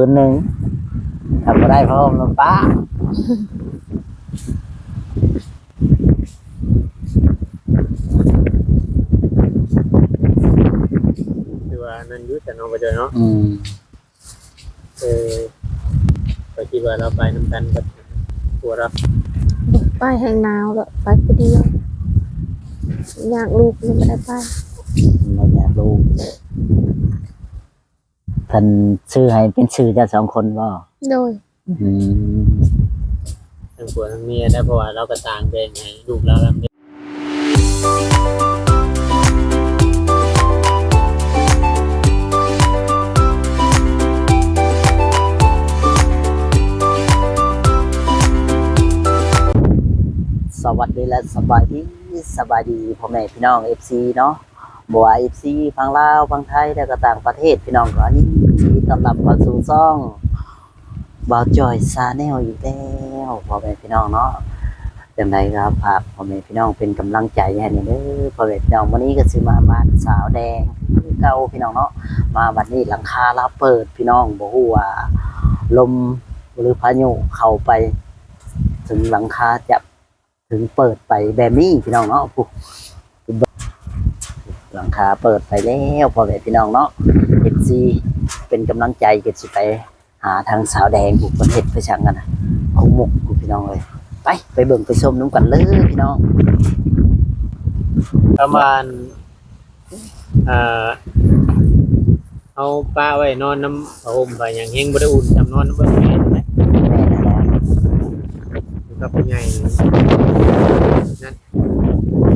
ຄືນໜຶ່ງ ຖ້າບໍ່ໄດ້ຜ້າຫົ່ມນຳປ້າ. ຖືວ່ານັ້ນຢູ່ຊະເນາະ ບໍ່ເຈີເນາະ. ອືມ ເອີ ຂ້ອຍຄິດວ່າລາວໄປນຳກັນກັບຜົວລາວ. ໄປແຮງໜາວ ແລ້ວໄປຜູ້ດຽວ ຍາກລູກ ຍັງບໍ່ໄດ້ໄປ. ບໍ່ຍາກລູກ. ເພິ່ນຊື່ໃຫ້ເປັນຊື່ເຈົ້າສອງຄົນບໍ່? ໂດຍ. ອືມ ທັງຜົວທັງເມຍໄດ້ ເພາະວ່າລາວກໍຕ່າງແບ່ງໃຫ້ລູກລາວນຳເດ້. ສະຫວັດດີ ແລະ ສະບາຍດີ ສະບາຍດີພໍ່ແມ່ພີ່ນ້ອງ ເອັຟຊີ ເນາະ. ບໍ່ວ່າ ເອັຟຊີ ຝັ່ງລາວ ຝັ່ງໄທ ແລະ ກໍຕ່າງປະເທດ ພີ່ນ້ອງກໍຍິນດີຕ້ອນຮັບເຂົ້າສູ່ຊ່ອງບ່າວຈ້ອຍ Channel ອີກແລ້ວ ພໍ່ແມ່ພີ່ນ້ອງເນາະ. ຈັ່ງໃດກໍຝາກພໍ່ແມ່ພີ່ນ້ອງເປັນກຳລັງໃຈໃຫ້ແດ່ເດີ ພໍ່ແມ່ພີ່ນ້ອງ. ມື້ນີ້ກໍຊິມາບ້ານສາວແດງຄືເກົ່າ ພີ່ນ້ອງເນາະ. ມາບັດນີ້ຫຼັງຄາລາວເປີດ ພີ່ນ້ອງ ບໍ່ຮູ້ວ່າລົມ ຫຼື ພາຍຸເຂົ້າໄປເຖິງຫຼັງຄາຈະ ເຖິງເປີດໄປແບບນີ້ພີ່ນ້ອງເນາະ. ຜູ້ ຫຼັງຄາເປີດໄປແລ້ວ ພໍ່ແມ່ພີ່ນ້ອງເນາະ. ເອັຟຊີ ເປັນກຳລັງໃຈ ກໍຊິໄປຫາທາງສາວແດງ ຜູ້ເພິ່ນເຮັດໄປສັງຫັ້ນນະ ຄົງໝົກ ພີ່ນ້ອງເອີຍ. ໄປ ໄປເບິ່ງໄປຊົມນຳກັນເລີຍພີ່ນ້ອງ. ປະມານ ອ່າ ເຮົາປະໄວ້ນອນນຳຜ້າຫົ່ມຜ້າຫຍັງ ແຮງບໍ່ໄດ້ອຸ່ນສ່ຳນອນນຳເບິ່ງແມ່ນແຫຼະ. ແມ່ນແລ້ວ ຢູ່ກັບຜູ້ໃຫຍ່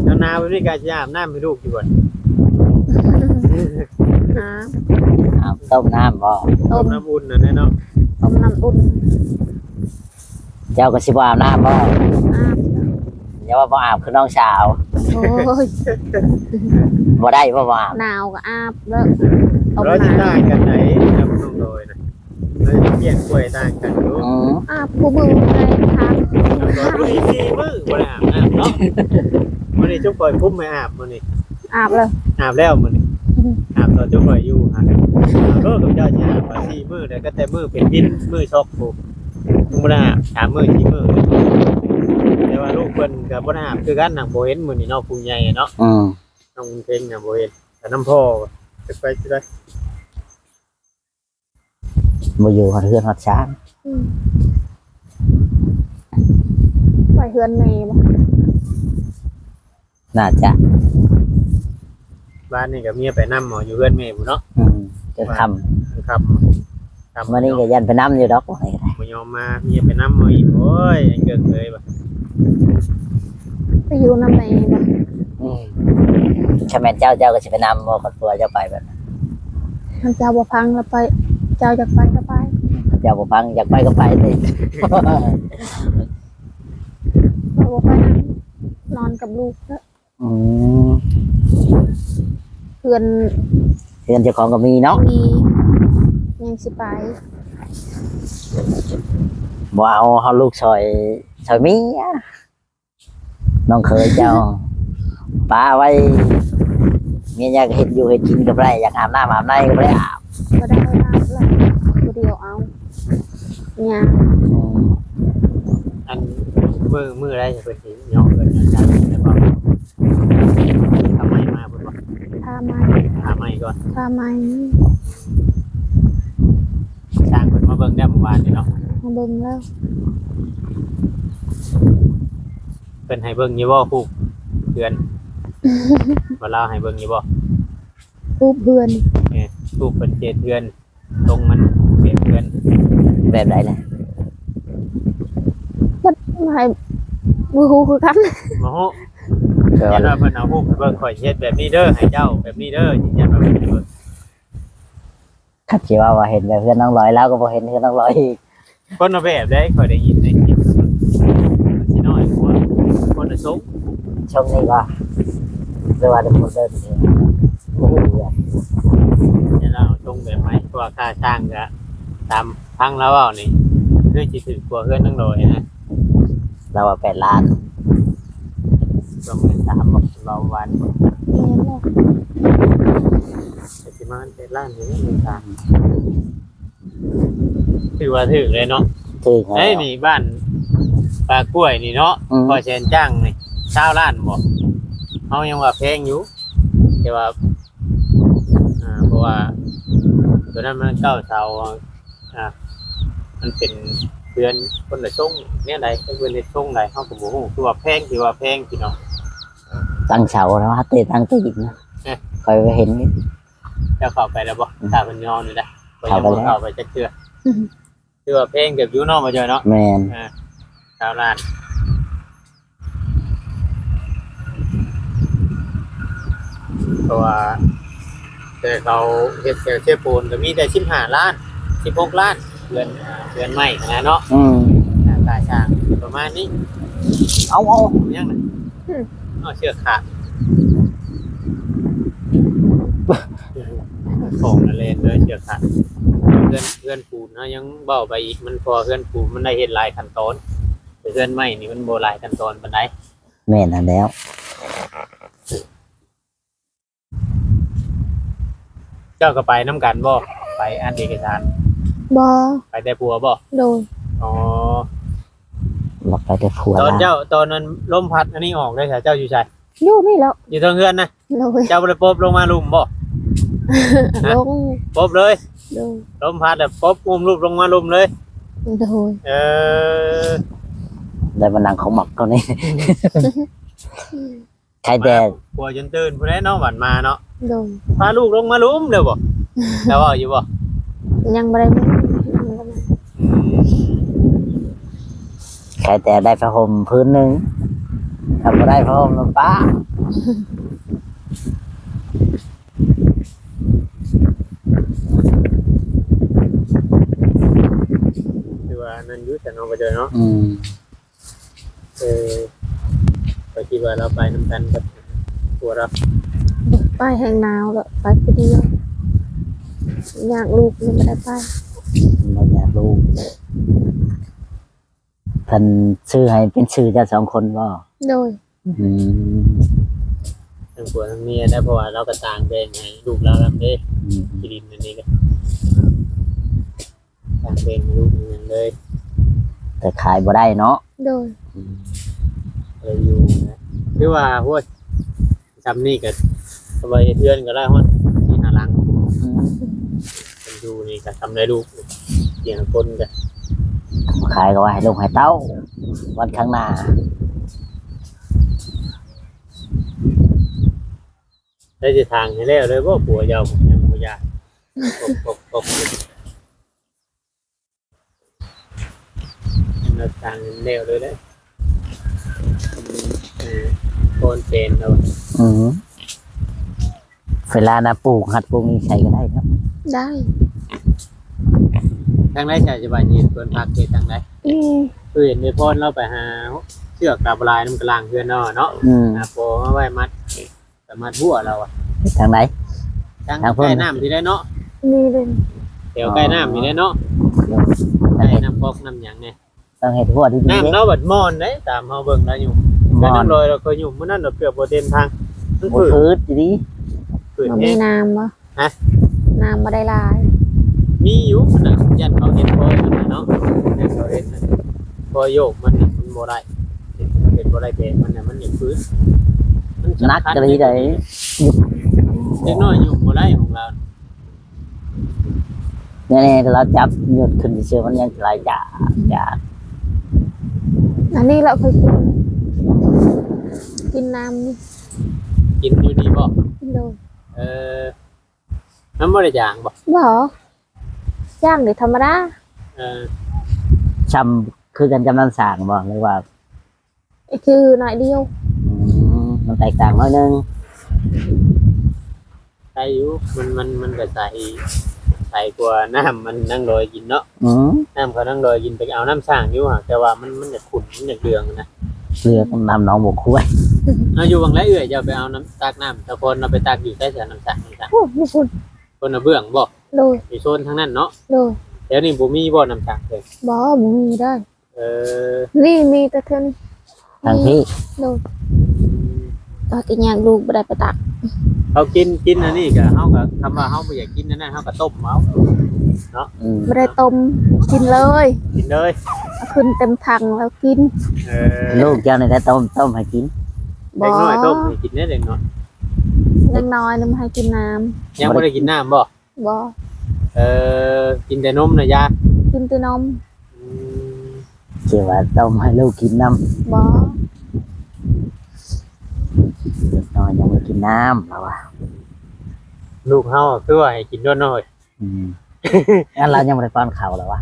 ນັ້ນ. ໜາວໆແບບນີ້ກໍຊິອາບນ້ຳໃຫ້ລູກຢູ່ບໍ່? ອາບ. ອາບ ຕົ້ມນ້ຳບໍ່? ຕົ້ມ ຕົ້ມນ້ຳອຸ່ນນັ້ນແຫຼະເນາະ ຕົ້ມນ້ຳອຸ່ນ. ເຈົ້າກໍຊິບໍ່ອາບນ້ຳບໍ່? ອາບ. ຢ່າວ່າບໍ່ອາບຄືນ້ອງສາວ. ໂອ້ຍ ບໍ່ໄດ້ບໍ່ ບໍ່ອາບ? ໜາວກໍອາບແລ້ວ. ເຮົາຊິຕ່າງກັນໃດກັບນ້ອງດອຍນະ? ເຮົາຊິປ່ຽນກວຍຕ່າງກັນຢູ່. ອືມ ອາບຄູ່ມື້ໄດ້ ອາບຕອນສີ່ມື້ບໍ່ໄດ້ອາບນ້ຳເນາະ. ມື້ນີ້ຈຸ້ມປ່ອຍຄຸ້ມໃຫ້ອາບມື້ນີ້. ອາບແລ້ວ ອາບແລ້ວມື້ນີ້. ອືມ ອາບຕອນຈຸ້ມປ່ອຍຢູ່ຫັ້ນ. ໂອ້ ກັບເຈົ້າຊິອາບວ່າສີ່ມື້ ແຕ່ກໍແຕ່ມື້ເປັນວິນ ມື້ຊອກພຸ້ນ ຍັງບໍ່ໄດ້ອາບ ສາມມື້ສີ່ມື້. ແຕ່ວ່າລູກເພິ່ນກໍບໍ່ໄດ້ອາບຄືກັນ ຫາກບໍ່ເຫັນມື້ນີ້ເນາະ ຜູ້ໃຫຍ່ເນາະ. ອືມ ນ້ອງເພັງນະບໍ່ເຫັນ ແຕ່ນຳພໍ່ ຈັກໄປຊິໄດ້ ບໍ່ຢູ່ຮອດເຮືອນຮອດຊານ. ອືມ ໄປເຮືອນແມ່ບໍ່? ໜ້າຈະ ບ້ານນີ້ກໍເມຍໄປນຳ ຢູ່ເຮືອນແມ່ພຸ້ນເນາະ. ອືມ ຈົນຄ່ຳ ຄ່ຳ ມື້ນີ້ກໍຢ້ານໄປນຳຢູ່ດອກ ບໍ່ຍອມມາ ເມຍໄປນຳເອົາອີກ. ໂອ້ຍ ເກີກເອີຍ ໄປຢູ່ນຳແມ່ບໍ່? ອືມ ຄັນແມ່ນເຈົ້າ ເຈົ້າກໍຊິໄປນຳບໍ່ ຄັນຜົວເຈົ້າໄປແບບນັ້ນ? ຄັນເຈົ້າບໍ່ຟັງລະໄປ ເຈົ້າຢາກໄປກໍໄປ. ເຈົ້າບໍ່ຟັງ ຢາກໄປກໍໄປຕິ? ຂ້ອຍບໍ່ໄປນຳ ນອນກັບລູກເດີ. ອືມ ເຮືອນ ເຮືອນເຈົ້າຂອງກໍມີເນາະ? ມີ ຍັງຊິໄປ ບໍ່ເອົາ ເຮົາລູກຊ່ອຍ ຊ່ອຍເມຍ ນ້ອງເຂີຍເຈົ້າ ປະໄວ້ ເມຍຢາກເຮັດຢູ່ເຮັດກິນກໍບໍ່ໄດ້ ຢາກອາບນ້ຳອາບໃນກໍບໍ່ໄດ້ອາບ. ບໍ່ໄດ້ອາບແລ້ວ ຜູ້ດຽວເອົາ ຍາກ. ອືມ ອັນ ມື້ ມື້ໃດເພິ່ນຊິຍ້ອງເຮືອນຍ້ອງຊານໄດ້ບໍ່? ເອົາໄມ້ມາພຸ້ນບໍ່? ຖ້າໄມ້ ຖ້າໄມ້ກ່ອນ ຖ້າໄມ້. ຊ່າງເພິ່ນມາເບິ່ງແລ້ວມື້ວານນີ້ເນາະ? ມາເບິ່ງແລ້ວ. ເພິ່ນໃຫ້ເບິ່ງຢູ່ບໍ່ຮູບເຮືອນ? ວ່າລາວໃຫ້ເບິ່ງຢູ່ບໍ່? ຮູບເຮືອນ ເອີ ຮູບເພິ່ນເຮັດເຮືອນ. ຕົງມັນເປັນເຮືອນແບບໃດນະ? ມັນໃຫ້ ບໍ່ຮູ້ຄືກັນ ບໍ່ຮູ້. ແຕ່ວ່າເພິ່ນເອົາຮູບໃຫ້ເບິ່ງ ຂ້ອຍເຮັດແບບນີ້ເດີ ໃຫ້ເຈົ້າແບບນີ້ເດີ ຊິເຮັດແບບນີ້ເດີ. ຄັນຊິເວົ້າວ່າເຮັດແບບເຮືອນນ້ອງລອຍ ລາວກໍບໍ່ເຫັນເຮືອນນ້ອງລອຍອີກ. ຄົນລະແບບໃດ ຂ້ອຍໄດ້ຍິນໃນຄລິບ ມັນຊິນ້ອຍກວ່າ ຄົນລະຊົງ. ຊົງນີ້ບໍ່? ຫຼືວ່າແຕ່ຄົນເດີນ ບໍ່ຮູ້ເລື່ອງ. ແຕ່ລາວຊົງແບບໃໝ່ ເພາະວ່າຄ່າສ້າງກະຕາມຟັງລາວເວົ້ານີ້ ຄືຊິຖືກກວ່າເຮືອນນາງດອຍນະ. ລາວວ່າແປດລ້ານ ສອງໝື່ນສາມ ລາວວ່າ ແມ່ນແຫຼະ ກໍຊິປະມານແປດລ້ານນີ້ແຫຼະ ໝື່ນສາມ. ຖືວ່າຖືກເລີຍເນາະ. ຖືກແລ້ວ ເອີຍ ນີ້ບ້ານປ່າກ້ວຍນີ້ເນາະ. ອືມ ພໍ່ແສນຈ້າງນີ້ຊາວລ້ານບໍ? ເຮົາຍັງວ່າແພງຢູ່ ແຕ່ວ່າ ອ່າ ເພາະວ່າຕົວນັ້ນມັນເກົ້າເສົາ ອ່າ ມັນເປັນເຮືອນຄົນລະຊົງແນວໃດ ເພິ່ນເຮັດຊົງໃດເຮົາກໍບໍ່ຮູ້. ຄືວ່າແພງ ຖືວ່າແພງພີ່ນ້ອງ. ຕັ້ງເສົາແລ້ວ ເຕະຕັ້ງຕີນນະ. ເອີ ຂ້ອຍໄປເຫັນຢູ່. ເຈົ້າເຂົ້າໄປແລ້ວບໍ່? ອືມ ຖ້າເພິ່ນຍອມນີ້ນະ. ຂ້ອຍຍັງບໍ່ເຂົ້າໄປຈັກເທື່ອ. ຖືວ່າແພງເຕີບຢູ່ເນາະ ບໍ່ຈ້ອຍເນາະ. ແມ່ນ ອ່າ ຊາວລ້ານ ເພາະວ່າແຕ່ເຂົາເຮັດແຖວເຊໂປນກໍມີແຕ່ສິບຫ້າລ້ານ ສິບຫົກລ້ານ ເຮືອນ ເຮືອນໄມ້ຫັ້ນນະເນາະ. ອືມ ຄ່າສ້າງປະມານນີ້. ເອົາ ເອົາ ຫຍັງນະ? ອືມ ເອົາ ເຊືອກຂາດ ຂອງນັ້ນແຫຼະເດີ ເຊືອກຂາດ. ເຮືອນ ເຮືອນປູນເຮົາຍັງເວົ້າໄປອີກ ມັນ ເພາະວ່າເຮືອນປູນມັນໄດ້ເຮັດຫຼາຍຂັ້ນຕອນ ແຕ່ເຮືອນໄມ້ນີ້ມັນບໍ່ຫຼາຍຂັ້ນຕອນປານໃດ. ແມ່ນຫັ້ນແຫຼ້ວ. ເຈົ້າກໍໄປນຳກັນບໍ່? ໄປອັນເອກະສານ? ບໍ່ ໄປແຕ່ຜົວບໍ່? ໂດຍ. ອໍ ມັກໄປແຕ່ຜົວ. ຕອນເຈົ້າ ຕອນນັ້ນລົມພັດອັນນີ້ອອກເດ້ ເຈົ້າຢູ່ໃສ? ຢູ່ນີ້ແຫຼ້ວ ຢູ່ເທິງເຮືອນນະ. ໂດຍ. ເຈົ້າບໍ່ໄດ້ປົບລົງມາລຸ່ມບໍ່? ຮະ? ລົງ ປົບເລີຍ. ໂດຍ. ລົມພັດແລ້ວປົບອຸ້ມລູກລົງມາລຸ່ມເລີຍ. ໂດຍ. ເອີ ໄດ້ມານັ່ງຂອງໝັກເທົ່ານີ້. ໃຄແຕ່ ຜົວຈົນຕື່ນພຸ້ນແຫຼະເນາະ ບັດມາເນາະ. ໂດຍ. ພາລູກລົງມາລຸ່ມແລ້ວບໍ່? ເຈົ້າເວົ້າຢູ່ບໍ່? ຍັງບໍ່ໄດ້ມາ ຍັງບໍ່ໄດ້ມາ. ອືມ ໃຄແຕ່ໄດ້ຜ້າຫົ່ມພື້ນໜຶ່ງ ຖ້າບໍ່ໄດ້ຜ້າຫົ່ມລະປ້າ. ຄືວ່ານັ້ນຢູ່ຊັ້ນເນາະ ບໍ່ເຈີເນາະ. ອືມ ເອີ ຂ້ອຍຄິດວ່າລາວໄປນຳກັນກັບຜົວລາວ. ບໍ່ໄປ ແຮງໜາວແລ້ວ ໄປຜູ້ດຽວ. ຢາກລູກ ຍັງບໍ່ໄດ້ໄປ. ບໍ່ຢາກລູກ. ເພິ່ນຊື່ໃຫ້ເປັນຊື່ເຈົ້າສອງຄົນບໍ່? ໂດຍ. ອືມ ທັງຜົວທັງເມຍໄດ້ ເພາະວ່າລາວກໍຕ່າງແບ່ງໃຫ້ລູກລາວນຳເດ້. ອືມ ທີ່ດິນອັນນີ້ກໍ ຕ່າງແບ່ງໃຫ້ລູກເງິນເລີຍ ແຕ່ຂາຍບໍ່ໄດ້ເນາະ. ໂດຍ. ອືມ ເລີຍຢູ່ນະ ຄືວ່າ ໂອ້ຍ ຊ່ຳນີ້ກໍສະບາຍ ເຮັດເຮືອນກໍໄດ້ຮອດສີ່ຫ້າຫຼັງ. ອືມ ເປັນຢູ່ນີ້ກໍຊ່ຳໄດ້ລູກສີ່ຫ້າຄົນກໍ ຂາຍກໍໄວ້ໃຫ້ລູກໃຫ້ເຕົ້າວັນຂ້າງໜ້າ. ໄດ້ຊິຖາງໃຫ້ແລ້ວເລີຍບໍ່? ຜົວເຈົ້າຍັງບໍ່ຢາກ ກົບ ກົບ ກົບ. ເຮັດທາງແລ້ວເລີຍເດ້ ເອີ ໂອນເປັນແລ້ວ. ອືມ ເວລານະ ປູກຫັ້ນປູກນີ້ໃສ່ກໍໄດ້ເນາະ. ໄດ້. ທາງໃດຊະ ສະບາຍດີ ສວນຜັກເຮັດທາງໃດ? ອືມ ຄືເຫັນແມ່ພອນລາວໄປຫາເຊືອກຕາປະລາຍນຳກະລາງເຮືອນເນາະ ເນາະ. ອືມ ຫາພໍມາໄວ້ມັດ ສາມາດຫົວລາວອະ. ເຮັດທາງໃດ? ທາງ ທາງພຸ້ນ ໃກ້ນ້ຳພີ້ແຫຼະເນາະ. ນີ້ເດ້ ແຖວໃກ້ນ້ຳນີ້ແຫຼະເນາະ. ອໍ ໃກ້ນ້ຳກອກນ້ຳຫຍັງແດ່. ຕ້ອງເຮັດຫົວດີໆ ນ້ຳເດ້. ລາວບັດມ່ອນເດ້ ຕາມເຮົາເບິ່ງລາວຢູ່ ແຕ່ນ້ຳລອຍລາວກໍຢູ່ ມື້ນັ້ນລາວເກືອບບໍ່ເຕັມທາງ ມັນ ບໍ່ ຟືດ ຟືດອີ່ຫຼີ. ຟືດ ບໍ່ມີ ແຮງ ນ້ຳບໍ່? ຮະ? ນ້ຳບໍ່ໄດ້ຫຼາຍ. ມີຢູ່ຫັ້ນນະ ຢ້ານເຂົາເຮັດພໍຢູ່ຫັ້ນນະເນາະ ຢ້ານເຂົາເຮັດຫັ້ນ ພໍໂຍກມັນນະ ມັນບໍ່ໄດ້ ເຮັດ ເຮັດບໍ່ໄດ້ແບບມັນນະ ມັນຍັງຟືດ ມັນສຳຄັນ ໜັກອີ່ຫຼີໃດ. ເດັກນ້ອຍຍົກບໍ່ໄດ້ຂອງລາວ ແນ່ໆ ລາວຈັບຍົກຂຶ້ນຊື່ໆ ມັນຍັງຫຼາຍຈາກ ຈາກ. ອັນນີ້ລະ ຂ້ອຍກິນ ກິນນ້ຳນີ້ ກິນຢູ່ນີ້ບໍ່? ໂດຍ. ເອີ ມັນບໍ່ໄດ້ຈາງບໍ່? ບໍ່ ຈາງເດ້ ທຳມະດາ. ເອີ ຊ່ຳຄືກັນກັບນ້ຳສ້າງບໍ່ ຫຼືວ່າ? ຄືໜ້ອຍດຽວ. ອືມ ມັນແຕກຕ່າງໜ້ອຍໜຶ່ງ. ໃສຢູ່ ມັນ ມັນ ມັນກໍໃສ ໃສກວ່ານ້ຳມັນນັ່ງລອຍກິນເນາະ. ອືມ ນ້ຳເຂົານັ່ງລອຍກິນ ໄປເອົານ້ຳສ້າງຢູ່ ຫາກແຕ່ວ່າມັນ ມັນຢາກຂຸ່ນ ມັນຢາກເຫຼືອງນະ ເຫຼືອງນ້ຳໜອງບົວຄວາຍ. ເອົາ ຢູ່ຫວ່າງໃດເອື້ອຍ ເຈົ້າໄປເອົານ້ຳ ຕັກນ້ຳ ຕາພອນເຮົາໄປຕັກຢູ່ໃສ ນ້ຳສ້າງ ນ້ຳສ້າງ? ໂອ້ ຢູ່ພຸ້ນ ຄົນລະເບື້ອງບໍ່? ໂດຍ. ຢູ່ໂຊນທາງນັ້ນເນາະ. ໂດຍ. ແຖວນີ້ບໍ່ມີບໍ່ນ້ຳສ້າງເລີຍ? ບໍ່ ບໍ່ມີເດີ. ເອີ ນີ້ມີແຕ່ເທິງ. ທາງພີ້. ໂດຍ. ອືມ ເຮົາກໍຍາກລູກບໍ່ໄດ້ໄປຕັກ. ເຮົາກິນ ກິນອັນນີ້ກໍ ເຮົາກໍ ຄຳວ່າເຮົາບໍ່ຢາກກິນອັນນັ້ນ ເຮົາກໍຕົ້ມເອົາ. ເນາະ ອືມ ບໍ່ໄດ້ຕົ້ມ ກິນເລີຍ ກິນເລີຍ ເອົາຂຶ້ນເຕັມຖັງແລ້ວກິນ. ເອີ ລູກເຈົ້ານີ້ໄດ້ຕົ້ມ ຕົ້ມໃຫ້ກິນ? ບໍ່ ເດັກນ້ອຍຕົ້ມໃຫ້ກິນເດ້ ເດັກນ້ອຍ ຍັງນ້ອຍນຳ ໃຫ້ກິນນ້ຳ. ຍັງບໍ່ໄດ້ກິນນ້ຳບໍ່? ບໍ່ ເອີ ກິນແຕ່ນົມນະຍາ ກິນແຕ່ນົມ. ອືມ ຊິວ່າຕົ້ມໃຫ້ລູກກິນນຳ? ບໍ່ ເດັກນ້ອຍຍັງບໍ່ກິນນ້ຳ ລາວວ່າ. ລູກເຮົາຄືວ່າໃຫ້ກິນໂດນເນາະ. ອືມ ອັນລາວຍັງບໍ່ໄດ້ປ້ອນເຂົ້າລະວະ?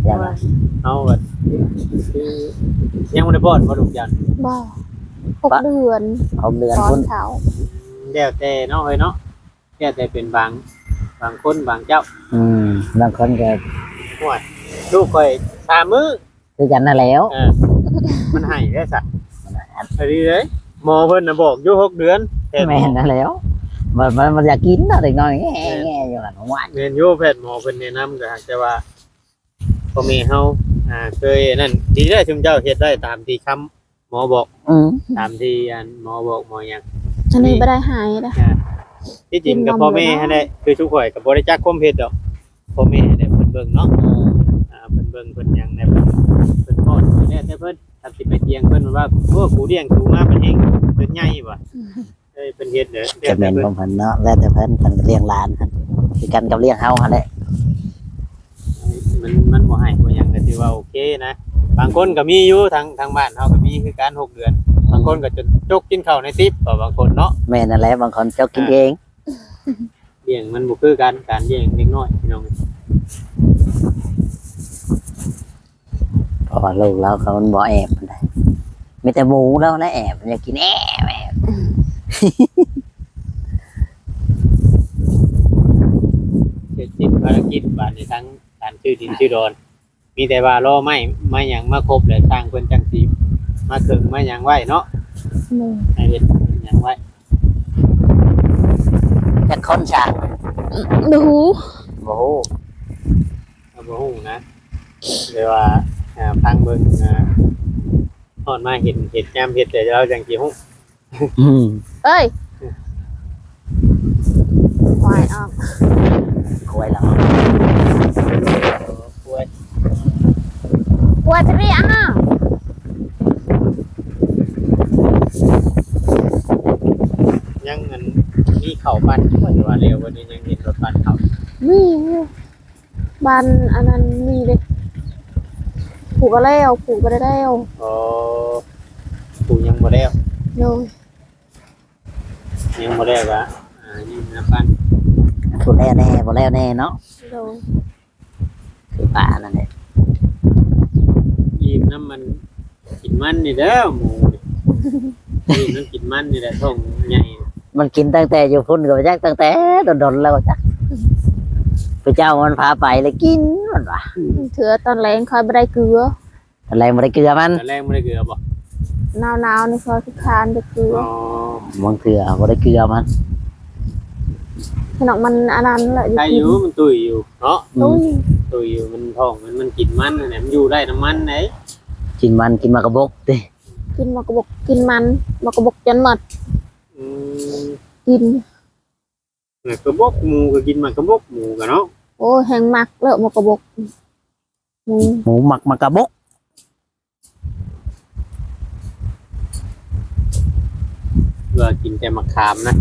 ຍັງ ເຮົາແບບ ຄື ຍັງບໍ່ໄດ້ປ້ອນບໍ່ ລູກເຈົ້າ? ບໍ່ ຫົກເດືອນ ຫົກເດືອນ ປ້ອນເຂົ້າ. ອືມ ແລ້ວແຕ່ເນາະ ເອີຍເນາະ. ແຕ່ ແຕ່ເປັນບາງ ບາງຄົນບາງເຈົ້າ. ອືມ ບາງຄົນກໍ ໂອ້ຍ ລູກຂ້ອຍສາມມື້ຄືກັນນັ້ນແຫຼ້ວ. ເອີ ມັນໄຫ້ໄດ້ຊະ ມັນໄຫ້ ອັນນີ້ເດ້ ໝໍເພິ່ນນະບອກຢູ່ ຫົກເດືອນ. ແມ່ນນັ້ນແຫຼ້ວ ມັນ ມັນ ມັນຢາກກິນເນາະ ເດັກນ້ອຍແງ່ໆຢູ່ຫັ້ນ. ແມ່ນຢູ່ ແພດໝໍເພິ່ນແນະນຳ ກໍຫາກແຕ່ວ່າ ພໍ່ແມ່ເຮົາ ອ່າ ເຄີຍນັ້ນ ດີແລ້ວ ຊຸມເຈົ້າເຮັດໄດ້ຕາມທີ່ຄຳໝໍບອກ. ອືມ ຕາມທີ່ອັນໝໍບອກໝໍຫຍັງ ອັນນີ້ບໍ່ໄດ້ໃຫ້ເດ້. ອ່າ ທີ່ຈິງກໍພໍ່ແມ່ຫັ້ນແຫຼະ ຄືຊຸມຂ້ອຍກໍບໍ່ໄດ້ຈັກຄວາມເຮັດດອກ ພໍ່ແມ່ຫັ້ນແຫຼະເພິ່ນເບິ່ງເນາະ. ອືມ ອ່າ ເພິ່ນເບິ່ງເພິ່ນຫຍັງແດ່ ເພິ່ນ ເພິ່ນປ້ອນ ແລ້ວແຕ່ເພິ່ນ. ຄັນຊິໄປຖຽງເພິ່ນວ່າ ໂອ້ ກູລ້ຽງສູງມາ ເພິ່ນເອງຈົນໃຫຍ່ວ່າ ເອີຍ ເພິ່ນເຮັດເດີ ກໍແມ່ນຂອງເພິ່ນເນາະ ແລ້ວແຕ່ເພິ່ນ ເພິ່ນກໍລ້ຽງຫຼານຄືກັນກັບລ້ຽງເຮົາຫັ້ນແຫຼະ. ມັນ ມັນບໍ່ໃຫ້ບໍ່ຫຍັງກໍຖືວ່າໂອເຄນະ. ບາງຄົນກໍມີຢູ່ ທາງ ທາງບ້ານເຮົາກໍມີຄືກັນ ຫົກເດືອນ. ອືມ ບາງຄົນກໍຈົນຈົກກິນເຂົ້າໃນຕິບ ບາງຄົນເນາະ. ແມ່ນນັ້ນແຫຼະ ບາງຄົນຈົກກິນເອງ. ອ່າ ລ້ຽງມັນບໍ່ຄືກັນ ການລ້ຽງເດັກນ້ອຍ ພີ່ນ້ອງ. ເພາະວ່າລູກລາວກໍມັນບໍ່ແອບປານໃດ ມີແຕ່ໝູລາວແຫຼະແອບ ຢາກກິນແອບ ແອບ. ເສັດສິ້ນພາລະກິດບາດນີ້ ທັງການຊື້ດິນຊື້ດອນ ມີແຕ່ວ່າລໍໄມ້ ໄມ້ຫຍັງມາຄົບແລ້ວ ຊ່າງເພິ່ນຈັ່ງຊິມາເຄິ່ງມາຫຍັງໄວ້ເນາະ. ໂດຍ ໃຫ້ເຮັດຫຍັງໄວ້. ຈັກຄົນຊ່າງ? ບໍ່ຮູ້ ບໍ່ຮູ້ ກໍບໍ່ຮູ້ນະ ແຕ່ວ່າ ອ່າ ຟັງເບິ່ງ ອ່າ ຮອດມາເຫັນ ເຫັນຍາມເຮັດແລ້ວ ລາວຈັ່ງຊິຮູ້. ອືມ ເອີຍ ຄວາຍອອກ ຄວາຍລະອອກ ຄວາຍ ຄວາຍທະເລອາ. ຍັງອັນ ມີເຂົ້າປັ່ນຢູ່ບໍ່ ຫຼືວ່າແລ້ວ ບໍ່ໄດ້ ຍັງເຫັນລົດປັ່ນເຂົ້າ? ມີຢູ່. ບ້ານອັນນັ້ນມີເດ້ ປູກກໍແລ້ວ ປູກບໍ່ໄດ້ແລ້ວ. ອໍ ປູຍັງບໍ່ແລ້ວ. ໂດຍ ຍັງບໍ່ແລ້ວກະ ອ່າ ຍັງນຳກັນ ປູແລ້ວແນ່ ບໍ່ແລ້ວແນ່ເນາະ. ໂດຍ ຄືປານັ້ນແຫຼະ ອີ່ມນຳມັນ ກິນມັນນີ້ແຫຼະໝູນີ້ ອີ່ມນຳກິນມັນນີ້ແຫຼະ ທ້ອງໃຫຍ່. ມັນກິນຕັ້ງແຕ່ຢູ່ພຸ້ນກໍບໍ່ຈັກ ຕັ້ງແຕ່ດົນໆແລ້ວບໍ່ຈັກ ຜູ້ເຈົ້າມັນພາໄປແລ້ວກິນ ມັນວ່າ. ເທື່ອຕອນແລງຂ້ອຍບໍ່ໄດ້ເກືອ ຕອນແລງບໍ່ໄດ້ເກືອມັນ. ຕອນແລງບໍ່ໄດ້ເກືອບໍ່? ໜາວໆນີ້ຂ້ອຍຂີ້ຄ້ານໄດ້ເກືອ. ອໍ ບາງເທື່ອບໍ່ໄດ້ເກືອມັນ ຂະໜອກມັນອັນນັ້ນແຫຼະ ໄດ້ຢູ່ ມັນຕຸ້ຍຢູ່ເນາະ. ອືມ ຕຸ້ຍ ຕຸ້ຍຢູ່ ມັນທ້ອງມັນ ມັນກິນມັນຫັ້ນແຫຼະ ມັນຢູ່ໄດ້ນຳມັນເດ້. ກິນມັນ ກິນໝາກກະບົກຕິ? ກິນໝາກກະບົກ ກິນມັນ ໝາກກະບົກຈົນໝົດ. ອືມ ກິນໝາກກະບົກ ໝູກໍກິນໝາກກະບົກ ໝູກໍເນາະ. ໂອ້ຍ ແຮງມັກເລີຍໝາກກະບົກ ໝູ ໝູມັກໝາກກະບົກ. ວ່າກິນແຕ່ໝາກຂາມນະ.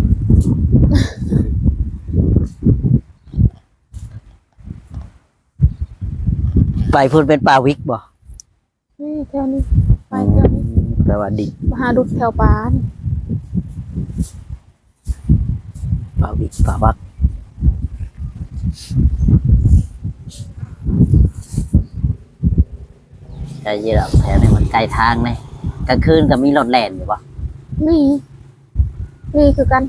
ໄປພຸ້ນເປັນປ່າວິກບໍ່? ນີ້ແຖວນີ້ ໄປແຖວນີ້. ອືມ ແປວ່າດິ ມາຫາດຸດແຖວປ່ານີ້. ປາວິກ ປາວັກ ໄກຢູ່ດອກ ແຖວນີ້ມັນໄກທາງເດ້. ກາງຄືນກໍມີລົດແລ່ນຢູ່ບໍ່? ມີ ມີຄືກັນ.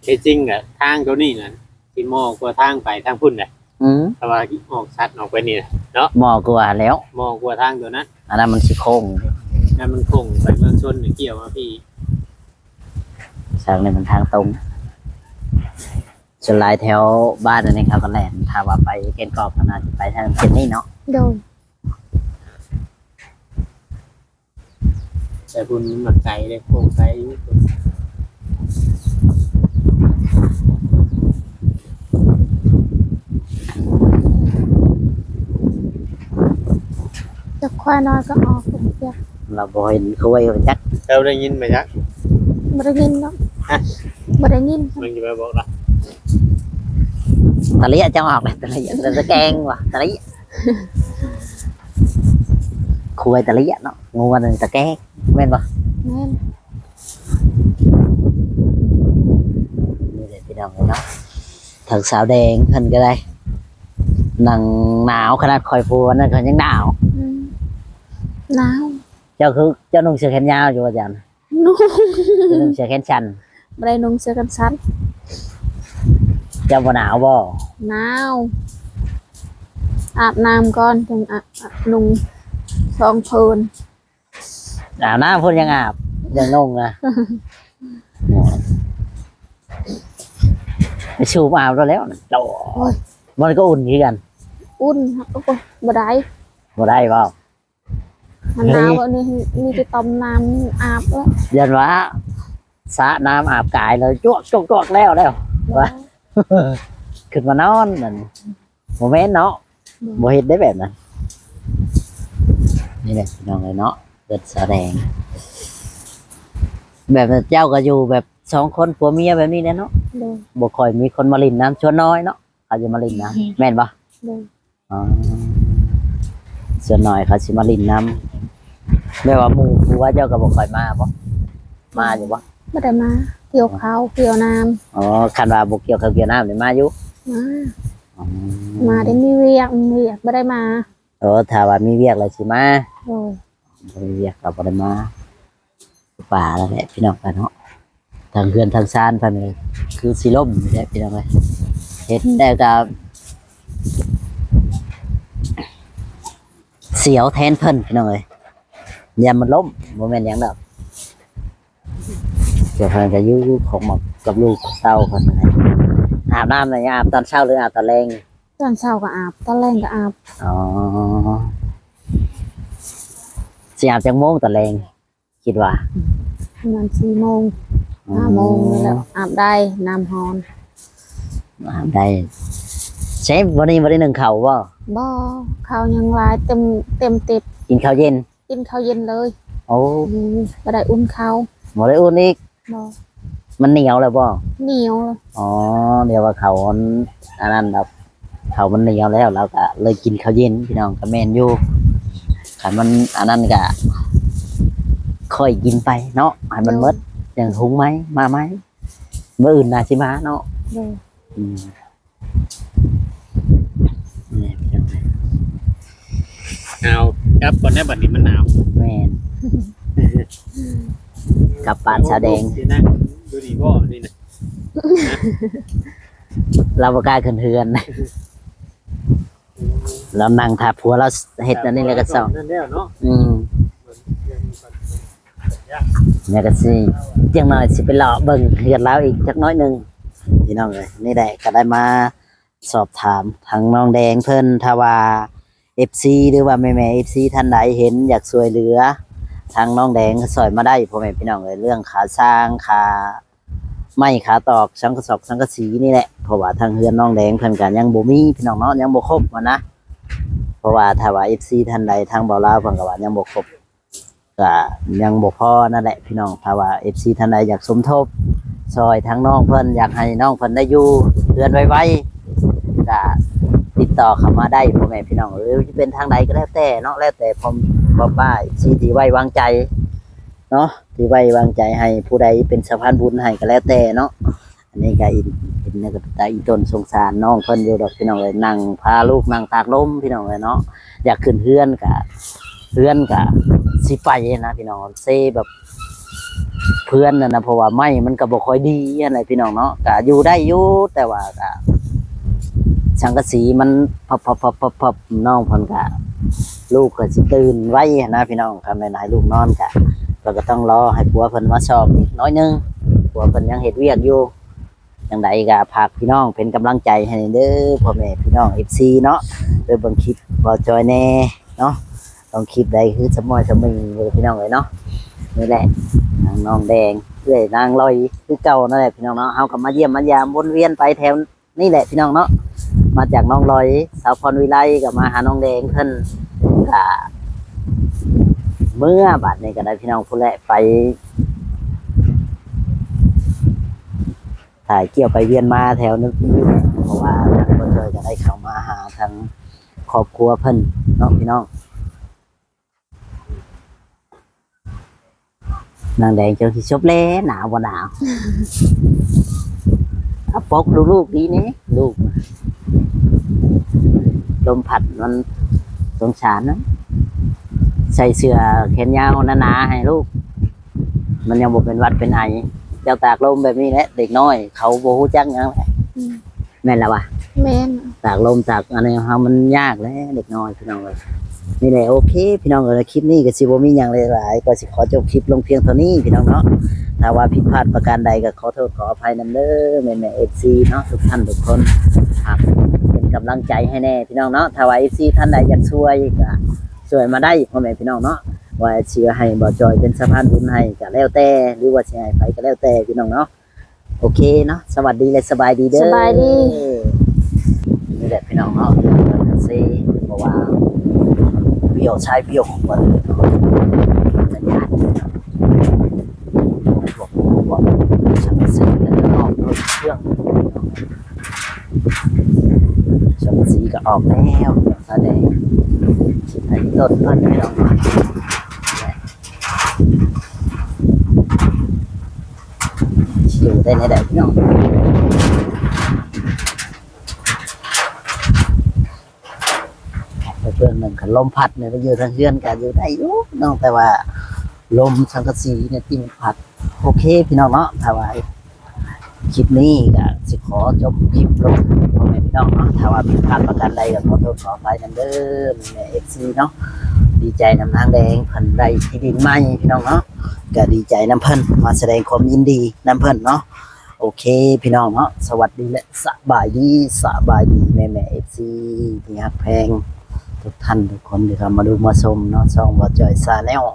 ທີ່ຈິງອະ ທາງໂຕນີ້ນະ ຊິເໝາະກວ່າທາງໄປທາງພຸ້ນເດ້. ອືມ ແຕ່ວ່າອອກສັດອອກໄປນີ້ເນາະ ເໝາະກວ່າແລ້ວ ເໝາະກວ່າທາງໂຕນັ້ນ. ອັນນັ້ນມັນຊິໂຄ້ງ ອັນນັ້ນມັນໂຄ້ງໄປເມືອງຊົນ ກ່ຽວມາພີ້. ທາງນີ້ມັນທາງຕົງ ສ່ວນຫຼາຍແຖວບ້ານອັນນີ້ເຂົາກໍແລ່ນ ຖ້າວ່າໄປແກ່ນກອກກໍໜ້າຈະໄປທາງເສັ້ນນີ້ເນາະ. ໂດຍ. ແຕ່ພຸ້ນມັນໄກເດ້ ໂຄ້ງໄກຢູ່ພຸ້ນ. ຈັກຄວາຍນ້ອຍກໍອອກ ຈັກ ລາວບໍ່ເຫັນຄວາຍຈັກ. ເຈົ້າໄດ້ຍິນໄໝຈັກ? ບໍ່ໄດ້ຍິນເນາະ. ຮະ? ບໍ່ໄດ້ຍິນ. ມັນຊິໄປບອກລະ ຕະເລຍເຈົ້າອອກແລ້ວ ຕະເລຍ ຕະແກງວ່າ ຕະເລຍ ຄວາຍຕະເລຍເນາະ ງົວນັ້ນຕະແກງ ແມ່ນບໍ່? ແມ່ນ. ນີ້ແຫຼະພີ່ນ້ອງເອີຍເນາະ ທາງສາວແດງເພິ່ນກໍໄດ້ ນັ່ງໜາວຂະໜາດ ຂ້ອຍຜູ້ນັ້ນກໍຍັງໜາວ. ອືມ ໜາວ. ເຈົ້າຄື ເຈົ້ານຸ່ງເສື້ອແຂນຍາວຢູ່ວ່າຈັ່ງ? ນຸ່ງ ເຈົ້ານຸ່ງເສື້ອແຂນສັ້ນ? ບໍ່ໄດ້ນຸ່ງເສື້ອແຂນສັ້ນ. ເຈົ້າບໍ່ໜາວບໍ່? ໜາວ. ອາບນ້ຳກ່ອນ ຈຶ່ງອາ ອາ ນຸ່ງສອງເພີນ. ອາບນ້ຳພຸ້ນຍັງອາບ ຍັງນຸ່ງນະ. ໄປສູບອາບແລ້ວນະ. ໂອ້ຍ ມັນກໍອຸ່ນຄືກັນ. ອຸ່ນ ໂອ້ ບໍ່ໄດ້. ບໍ່ໄດ້ບໍ່? ມັນໜາວ ເຮີ້ຍ ອັນນີ້ມີແຕ່ຕ້ອມນ້ຳອາບແລ້ວ. ຢ້ານວ່າສະນ້ຳອາບກາຍແລ້ວ ຈວກໆໆ ແລ້ວ ແລ້ວ ບໍ່ ວ່າ ຂຶ້ນມານອນນັ້ນ. ບໍ່ແມ່ນເນາະ. ບໍ່ ບໍ່ເຮັດໄດ້ແບບນັ້ນ. ນີ້ແຫຼະພີ່ນ້ອງເອີຍເນາະ ເຮືອນສາວແດງ ແບບເຈົ້າກໍຢູ່ແບບສອງຄົນຜົວເມຍແບບນີ້ແຫຼະເນາະ. ໂດຍ. ບໍ່ຄ່ອຍມີຄົນມາຫຼິ້ນນຳ ສ່ວນໜ້ອຍເນາະ ເຂົາຈະມາຫຼິ້ນນຳ. ແມ່ນບໍ່? ໂດຍ. ອໍ ສ່ວນໜ້ອຍເຂົາຊິມາຫຼິ້ນນຳ. ແບບວ່າໝູ່ຜົວເຈົ້າກໍບໍ່ຄ່ອຍມາບໍ່? ມາຢູ່ບໍ່? ບໍ່ໄດ້ມາ. ກ່ຽວເຂົ້າກ່ຽວນ້ຳ. ອໍ ຄັນວ່າບໍ່ກ່ຽວເຂົ້າກ່ຽວນ້ຳນີ້ມາຢູ່? ມາ. ອໍ ມາໄດ້ມີວຽກ ມີວຽກບໍ່ໄດ້ມາ. ໂອ້ ຖ້າວ່າມີວຽກແລ້ວຊິມາ. ໂດຍ. ບໍ່ມີວຽກກໍບໍ່ໄດ້ມາ. ປ່າແລ້ວແຫຼະພີ່ນ້ອງກັນເນາະ ທາງເຮືອນທາງຊານເພິ່ນຄືຊິລົ້ມນີ້ແຫຼະພີ່ນ້ອງເອີຍ. ເຮັດ ອືມ ແລ້ວກໍສຽວແທນເພິ່ນພີ່ນ້ອງເອີຍ ຢ້ານມັນລົ້ມ. ບໍ່ແມ່ນຫຍັງດອກ ເພິ່ນກໍຢູ່ຂອງມັກກັບລູກເຕົ້າເພິ່ນ. ອາບນ້ຳນີ້ອາບຕອນເຊົ້າ ຫຼື ອາບຕອນແລງ? ຕອນເຊົ້າກໍອາບ ຕອນແລງກໍອາບ. ອໍ ຊິອາບຈັກໂມງຕອນແລງ? ຄິດວ່າ ປະມານສີ່ໂມງ ອືມ ຫ້າໂມງນີ້ແຫຼະ ອາບໄດ້ ນ້ຳຮ້ອນ ອາບໄດ້. ໃສ ມື້ນີ້ບໍ່ໄດ້ໜຶ້ງເຂົ້າບໍ່? ບໍ່ ເຂົ້າຍັງຫຼາຍ ເຕັມ ເຕັມຕິບ. ກິນເຂົ້າເຢັນ? ກິນເຂົ້າເຢັນເລີຍ. ໂອ້ ອືມ ບໍ່ໄດ້ອຸ່ນເຂົ້າ. ບໍ່ໄດ້ອຸ່ນອີກ? ບໍ່. ມັນໜຽວແລ້ວບໍ່? ໜຽວແລ້ວ. ອໍ ດຽວວ່າເຂົ້າອັນນັ້ນແລ້ວ ເຂົ້າມັນໜຽວແລ້ວ ລາວກະເລີຍກິນເຂົ້າເຢັນພີ່ນ້ອງ. ກະແມ່ນຢູ່ ຄັນມັນອັນນັ້ນກະຄ່ອຍກິນໄປເນາະ ໃຫ້ມັນໝົດ ຈັ່ງຫຸງໃໝ່ ມາໃໝ່ ມື້ອື່ນໜ້າຊິມາເນາະ. ໂດຍ. ອືມ ນີ້ພີ່ນ້ອງເອີຍ ເອົາ ກັບກ່ອນແດ່ ບັດນີ້ມັນໜາວ. ແມ່ນ ກັບບ້ານສາວແດງ. ຊິນັ່ງຢູ່ນີ້ບໍ່ ນີ້ນະ? ລາວບໍ່ກ້າຂຶ້ນເຮືອນ ລາວນັ່ງຖ້າຜົວລາວເຮັດອັນນີ້ແລ້ວກໍເຊົາ. ນັ້ນແລ້ວເນາະ. ອືມ ແລ້ວກໍຊິ ຈັ່ງໜ້ອຍຊິໄປເລາະເບິ່ງເຮືອນລາວອີກຈັກໜ້ອຍໜຶ່ງ ພີ່ນ້ອງເອີຍ. ນີ້ແຫຼະ ກໍໄດ້ມາສອບຖາມທາງນ້ອງແດງເພິ່ນ ຖ້າວ່າເອັຟຊີ ຫຼືວ່າແມ່ໆ ເອັຟຊີ ທ່ານໃດເຫັນຢາກຊ່ວຍເຫຼືອ ທາງນ້ອງແດງກໍຊ່ອຍມາໄດ້ ພໍ່ແມ່ພີ່ນ້ອງເອີຍ. ເລື່ອງຄ່າຊ່າງ ຄ່າ ໄມ້ ຄ່າຕອກ ສັງກະສອກ ສັງກະສີນີ້ແຫຼະ ເພາະວ່າທາງເຮືອນນ້ອງແດງເພິ່ນກໍຍັງບໍ່ມີພີ່ນ້ອງເນາະ ຍັງບໍ່ຄົບຫັ້ນນະ. ເພາະວ່າຖ້າວ່າເອັຟຊີທ່ານໃດ ທາງເບົາລາວເພິ່ນກໍວ່າຍັງບໍ່ຄົບ ກໍຍັງບໍ່ພໍນັ້ນແຫຼະພີ່ນ້ອງ. ຖ້າວ່າເອັຟຊີທ່ານໃດຢາກສົມທົບຊ່ອຍທາງນ້ອງເພິ່ນ ຢາກໃຫ້ນ້ອງເພິ່ນໄດ້ຢູ່ເຮືອນໄວໆ ກໍຕິດຕໍ່ເຂົ້າມາໄດ້ ພໍ່ແມ່ພີ່ນ້ອງເອີຍ. ຈະເປັນທາງໃດກໍແລ້ວແຕ່ເນາະ ແລ້ວແຕ່ພໍ່ ພໍ່ປ້າເອັຟຊີທີ່ໄວ້ວາງໃຈເນາະ ທີ່ໄວ້ວາງໃຈໃຫ້ຜູ້ໃດເປັນສະພານບຸນໃຫ້ກໍແລ້ວແຕ່ເນາະ. ອັນນີ້ກໍເຫັນ ເຫັນແລ້ວກໍເປັນຕາອີ່ຕົນສົງສານນ້ອງເພິ່ນຢູ່ດອກພີ່ນ້ອງເອີຍ. ນັ່ງພາລູກນັ່ງຕາກລົມພີ່ນ້ອງເອີຍເນາະ. ຢາກຂຶ້ນເຮືອນກໍ ເຮືອນກໍຊິໄປນະພີ່ນ້ອງ ເຊແບບເພື່ອນຫັ້ນນະ ເພາະວ່າໄມ້ມັນກໍບໍ່ຄ່ອຍດີຫັ້ນແຫຼະພີ່ນ້ອງເນາະ. ກໍຢູ່ໄດ້ຢູ່ ແຕ່ວ່າກໍສັງກະສີມັນພັບໆໆໆ ນ້ອງເພິ່ນກໍ ລູກກໍຊິຕື່ນໄວຫັ້ນນະພີ່ນ້ອງ. ຄັນແມ່ນໃຫ້ລູກນອນກະ ເພິ່ນກໍຕ້ອງລໍໃຫ້ຜົວເພິ່ນມາຊອກອີກໜ້ອຍໜຶ່ງ ຜົວເພິ່ນຍັງເຮັດວຽກຢູ່. ຈັ່ງໃດກໍຝາກພີ່ນ້ອງເປັນກຳລັງໃຈໃຫ້ແດ່ເດີ ພໍ່ແມ່ພີ່ນ້ອງເອັຟຊີເນາະ. ໄປເບິ່ງຄລິບບ່າວຈອຍແດ່ເນາະ ເບິ່ງຄລິບໃດຄືສະໝ້ອຍສະມີເດີພີ່ນ້ອງເອີຍເນາະ. ນີ້ແຫຼະ ນາງນ້ອງແດງ ເອື້ອຍນາງລອຍຄືເກົ່ານັ້ນແຫຼະພີ່ນ້ອງເນາະ. ເຮົາກໍມາຢ້ຽມມາຢາມວົນວຽນໄປແຖວ ນີ້ແຫຼະພີ່ນ້ອງເນາະ ມາຈາກນ້ອງລອຍ ສາວພອນວິໄລ ກໍມາຫານ້ອງແດງເພິ່ນ ກໍ ເມື່ອບາດນີ້ກໍໄດ້ພີ່ນ້ອງ ພຸ້ນແຫຼະ ໄປຖ່າຍກ່ຽວໄປວຽນມາແຖວນີ້ ເພາະວ່າທາງບໍ່ເຄີຍກໍໄດ້ເຂົ້າມາຫາທາງຄອບຄົວເພິ່ນເນາະພີ່ນ້ອງ. ນາງແດງເຈົ້າຊິຈົບແລ້ວ ໜາວບໍ່ໜາວ? ເອົາປົກລູກໆດີແດ່ ລູກ ລົມພັດມັນສົງສານນະ. ໃສ່ເສື້ອແຂນຍາວໜາໆໃຫ້ລູກ ມັນຍັງບໍ່ເປັນຫວັດເປັນໄອ. ເຈົ້າຕາກລົມແບບນີ້ແຫຼະ ເດັກນ້ອຍເຂົາບໍ່ຮູ້ຈັກຫຍັງແຫຼະ. ອືມ ແມ່ນລະວະ? ແມ່ນ. ຕາກລົມຕາກອັນນີ້ເຮົາມັນຍາກແຫຼະເດັກນ້ອຍພີ່ນ້ອງເອີຍ. ນີ້ແຫຼະ ໂອເຄພີ່ນ້ອງເອີຍ ຄລິບນີ້ກໍຊິບໍ່ມີຫຍັງຫຼາຍໆ ກໍຊິຂໍຈົບຄລິບລົງພຽງເທົ່ານີ້ພີ່ນ້ອງເນາະ. ຖ້າວ່າຜິດພາດປະການໃດກໍຂໍໂທດຂໍອະໄພນຳເດີ ແມ່ໆ ເອັຟຊີເນາະ ທຸກທ່ານທຸກຄົນ ຫາກເປັນກຳລັງໃຈໃຫ້ແດ່ພີ່ນ້ອງເນາະ. ຖ້າວ່າເອັຟຊີທ່ານໃດຢາກຊ່ວຍກໍຊ່ວຍມາໄດ້ພໍ່ແມ່ພີ່ນ້ອງເນາະ ວ່າຊິໃຫ້ບ່າວຈອຍເປັນສະພານບຸນໃຫ້ກໍແລ້ວແຕ່ ຫຼືວ່າຊິໃຫ້ໃຜກໍແລ້ວແຕ່ພີ່ນ້ອງເນາະ. ໂອເຄເນາະ ສະຫວັດດີ ແລະ ສະບາຍດີເດີ ສະບາຍດີ. ນີ້ແຫຼະພີ່ນ້ອງເນາະ ເຮືອນສັງກະສີ ເພາະວ່າບ້ຽວຊາຍບ້ຽວຂອງເພິ່ນ ມັນຍາກ ພວກ ພວກສັງກະສີ ແລ້ວກໍນອກລົດເຄື່ອງ ສັງກະສີກໍອອກແລ້ວ ສາແດງ ໃຫ້ຕົ້ນເພິ່ນພີ່ນ້ອງເນາະ. ຢູ່ໄດ້ແນວໃດພີ່ນ້ອງ? ໄປເບິ່ງນຳ ຄັນລົມພັດນີ້ ໄປຢູ່ທາງເຮືອນກໍຢູ່ໄດ້ຢູ່ເນາະ ແຕ່ວ່າລົມສັງກະສີນີ້ຕິມັນພັດ. ໂອເຄພີ່ນ້ອງເນາະ ຖ້າວ່າຄລິບນີ້ກໍຊິຂໍຈົບຄລິບລົງ ພໍ່ແມ່ພີ່ນ້ອງເນາະ. ຖ້າວ່າຜິດພາດປະການໃດກໍຂໍໂທດຂໍອະໄພນຳເດີ ແມ່ໆ ເອັຟຊີເນາະ. ດີໃຈນຳນາງແດງ ເພິ່ນໄດ້ທີ່ດິນໃໝ່ພີ່ນ້ອງເນາະ ກໍດີໃຈນຳເພິ່ນ ມາສະແດງຄວາມຍິນດີນຳເພິ່ນເນາະ. ໂອເຄພີ່ນ້ອງເນາະ ສະຫວັດດີ ແລະ ສະບາຍດີ ສະບາຍດີແມ່ໆ ເອັຟຊີ ທີ່ຮັກແພງທຸກທ່ານທຸກຄົນທີ່ເຂົ້າມາດູມາຊົມເນາະ ຊ່ອງບ່າວຈອຍ Channel.